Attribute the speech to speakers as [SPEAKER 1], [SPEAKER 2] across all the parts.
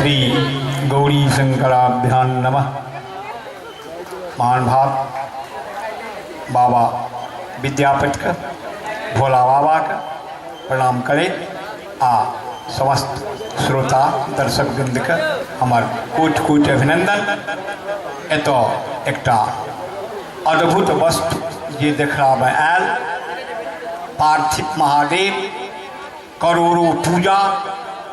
[SPEAKER 1] श्री गौरी शंकराभ्याम नमः। महान भाव बाबा विद्यापतिके, भोला बाबाके प्रणाम करैत आ समस्त श्रोता दर्शक वृन्दके हमर कोटि कोटि अभिनंदन। एतऽ एकटा अद्भुत वस्तु जे देखलामे आयल, पार्थिव महादेव, करोड़ों पूजा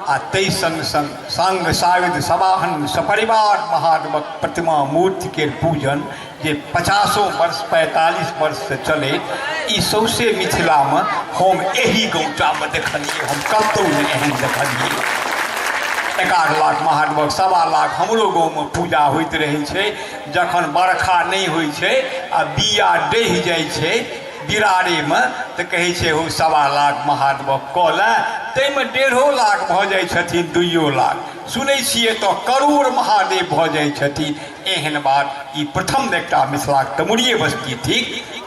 [SPEAKER 1] आ ताहि सङ्ग सङ्ग सङ्ग सायुध सवाहन सपरिवार महादेवक प्रतिमा मूर्तिके पूजन जे 50 वर्ष 45 वर्षसँ चलैत, ई सौंसे मिथिलामे हम एही गौटामे देखलियै, हम कतहु नहि एहन देखलियै। 1.5 लाख महादेवक, 1.25 लाख हमरो गाँवमे पूजा होइत रहै छै। जखन बरखा नहि होइ छै आ बिया डहि जाइ छै बिरारेमे, तऽ कहै छै हौ 1.25 लाख महादेवक कऽ ले, ताहिमे 1.5 लाख भऽ जाइ छथिन, 2 लाख सुनै छियै तऽ करोड़ महादेव भऽ जाइ छथिन। एहन बात ई प्रथम एकटा मिथिलाक तमुरिये बस्ती थिक।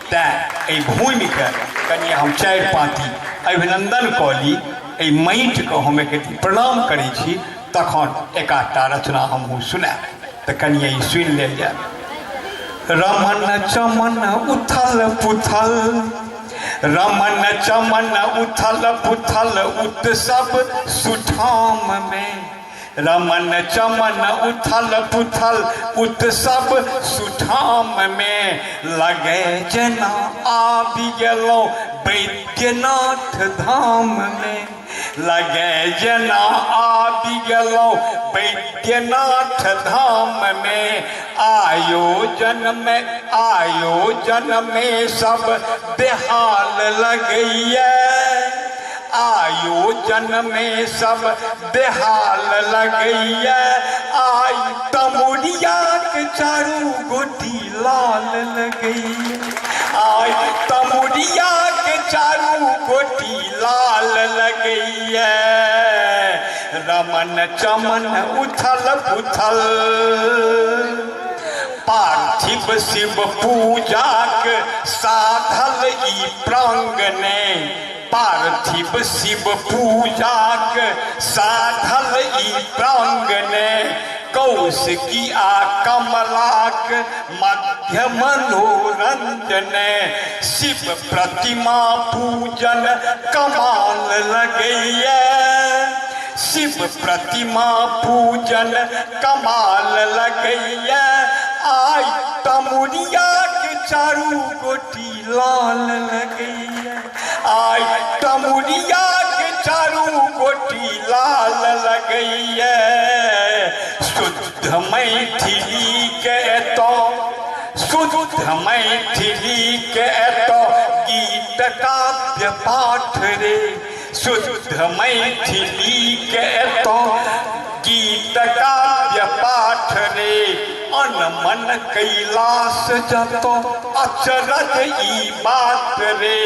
[SPEAKER 1] तैँ एहि भूमिके कनि हम 4 पाँति अभिनन्दन कऽ ली, एहि माटिके हम एक प्रणाम करै छी, तखन एक आधटा रचना हमहूँ सुनायब। तऽ कनिए ई सुनि लेल जाय। रमन चमन उथल पुथल, रमन चमन उथल पुथल उत्सव सुठाम में, रमन चमन उथल पुथल उत्सव सुठाम में, लगे जेना आबि गेलहुँ वैद्यनाथ धाम में, लगे जेना आबि गेलहुँ वैद्यनाथ धाम में। आयोजन में, आयोजन में सब बेहाल लगैया, आयोजन में सब बेहाल लगैया, आइ तमुरिया के चारू गोटी लाल लगैया, आइ तमुरिया के चारू गोटी लाल लगैया। रमन चमन उथल पुथल पार्थिव शिव पूजाक साधल ई प्रांगणे, पार्थिव शिव पूजाक साधल ई प्रांगणे, कौशिकी आ कमलाक मध्य मनोरंजने, शिव प्रतिमा पूजन कमाल लगैया, शिव प्रतिमा पूजन कमाल लगैया, आइ तमुरिया के चारू गोटी लाल लगैया, आइ तमुरिया के चारू गोटी लाल लगैया। शुद्ध मैथिली के तो, शुद्ध मैथिली के तो गीत काव्य पाठ रे, शुद्ध मैथिली के तो गीत काव्य पाठ रे, अनमन कैलाश जत अचरज ई बात रे,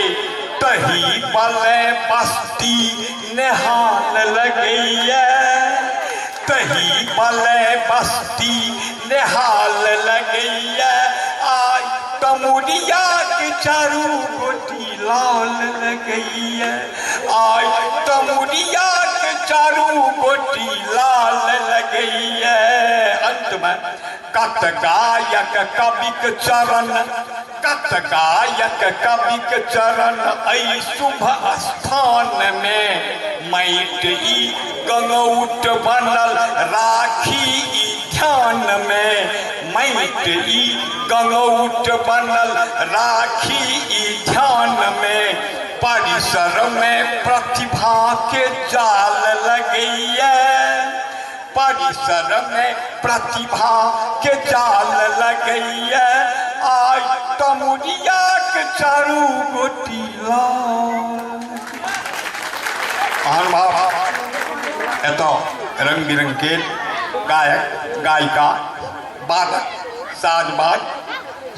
[SPEAKER 1] तही बले बस्ती नेहाल लगैया, तही बले बस्ती नेहाल लगैया, आइ तमुरिया के चारू गोटी लाल लगैया, आइ तमुरिया के चारू गोटी लाल लगैया। अंतमे कत गायक कविक चरण, कत गायक कविक चरण एहि शुभ स्थान में, माटि ई गंगौट बनल राखी ई ध्यान में, माटि ई गंगौट बनल राखी ई ध्यान में, परिसर में प्रतिभा के जाल लगैया, परिसर में प्रतिभा के जाल लगैया, आइ तमुरिया के चारू गोटी लाल। महानुभाव, एतऽ रंग बिरंग के गायक गायिका, वादक, साजबाज,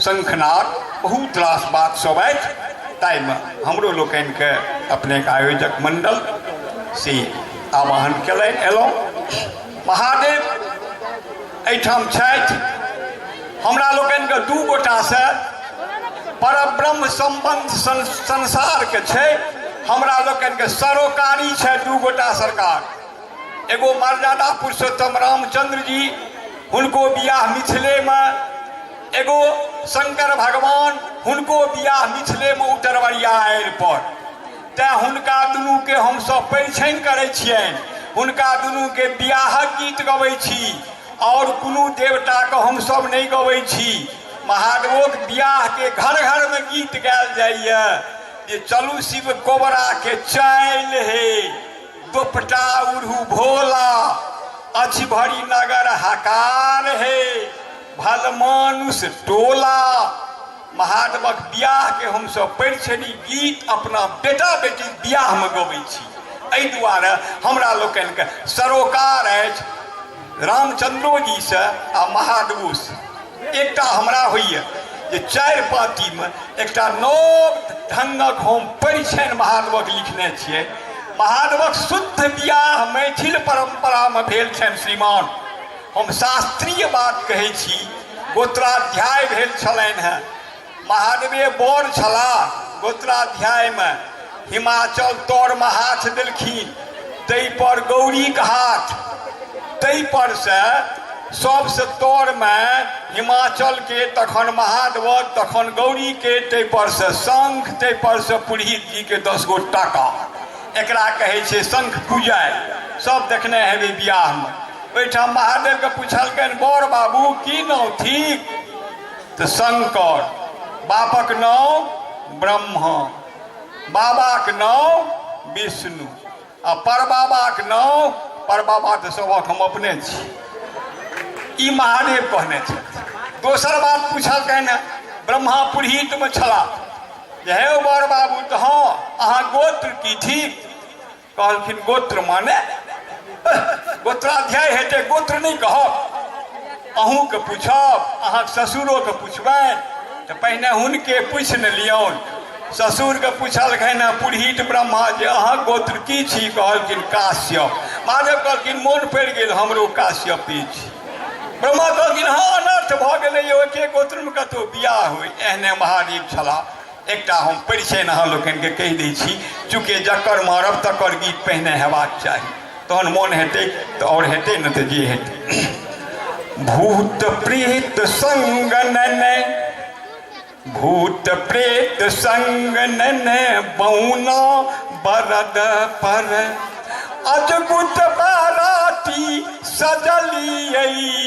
[SPEAKER 1] शंखनाद, बहुत रास बात सब अछि। ताहिमे हमरो लोकनिके अपनेके आयोजक मंडल से आह्वान केलनि, एलहुँ। महादेव एहिठाम छथि। हमरा लोकनिके 2 गोटासँ परब्रह्म सम्बन्ध संसारके छै। हमरा लोकनिके सरोकारी छै 2 गोटा सरकार। एगो मर्यादा पुरुषोत्तम रामचंद्र जी, हुनको बियाह मिथिलेमे। एगो शंकर भगवान, हुनको बियाह मिथिलेमे उतरवरिया आड़ि पर। तेँ हुनका दुनूके हमसभ परिछनि करै छियनि, हुनका दुनूके बियाहक गीत गबै छी, आओर कोनो देवताके हमसभ नहि गबै छी। महादेवोक बियाहके घर घरमे गीत गायल जाइए जे चलू शिव कोबराके चालि हे, दोपटा उड़ू भोला, अछि भरि नगर हकार हे, भल मानुष टोला। महादेवक बियाहके हमसभ परिछनि गीत अपना बेटा बेटीक बियाहमे गबै छी। एहि दुआरे हमरा लोकनिके सरोकार अछि रामचंद्रो जीसँ आ महादेवोसँ। एकटा हमरा होइए जे 4 पाँतीमे एकटा नव ढङ्गक हम परिछनि महादेवक लिखने छियै। महादेवक शुद्ध बियाह मैथिल परम्परामे भेल छनि श्रीमान। हम शास्त्रीय बात कहै छी। गोत्राध्याय भेल छलनि हेँ, महादेवे बर छलाह गोत्राध्यायमे। हिमाचल तरमे हाथ देलखिन, ताहिपर गौरीके हाथ, ताहिपर से सबसँ तरमे हिमाचलके, तखन महादेवक, तखन गौरीके, ताहिपर से शंख, ताहिपर से पुरोहित जीके 10 गो टाका। एकरा कहै छै शंख पूजाइ। सब देखने हेबै बियाहमे। ओहिठाम महादेवके पुछलकनि, बर बाबू की नाम थिक? तऽ शंकर। बापक नाम ब्रह्मा, बाबाक नाम विष्णु, आ परबाबाक नाम, परबाबा तऽ सभक हम अपने छी। ई महादेव कहने छथि। दोसर बात पुछलकनि, ब्रह्मा पुरोहितमे छलाह, जे हे बर बाबू, तऽ हँ, अहाँ गोत्र की थिक? कहलखिन गोत्र माने गोत्राध्याय हेतै, गोत्र नहि कहब, अहूँके पूछब, अहाँके ससुरोके पुछबनि। तऽ पहिने हुनके पूछि ने लियौन। ससुरके पुछलखिन हँ पुरोहित ब्रह्मा जे अहाँ गोत्र की छी? कहलखिन काश्यप। महादेव कहलखिन मोन पड़ि गेल, हमरो काश्यपे छी। ब्रह्मा कहलखिन हँ, अनर्थ भऽ गेलै, एके गोत्रमे कतहु बियाह होइ। एहने महादेव छलाह। एकटा हम परिचय अहाँ लोकनिके कहि दै छी, चूँकि जकर मारब तकर गीत पहिने हेबाक चाही, तहन मोन हेतै तऽ आओर हेतै, नहि तऽ जे हेतै। भूत प्रेत संग नने, भूत प्रेत संग नने, बौना बरद पर अजगुत बाराती सजलियै।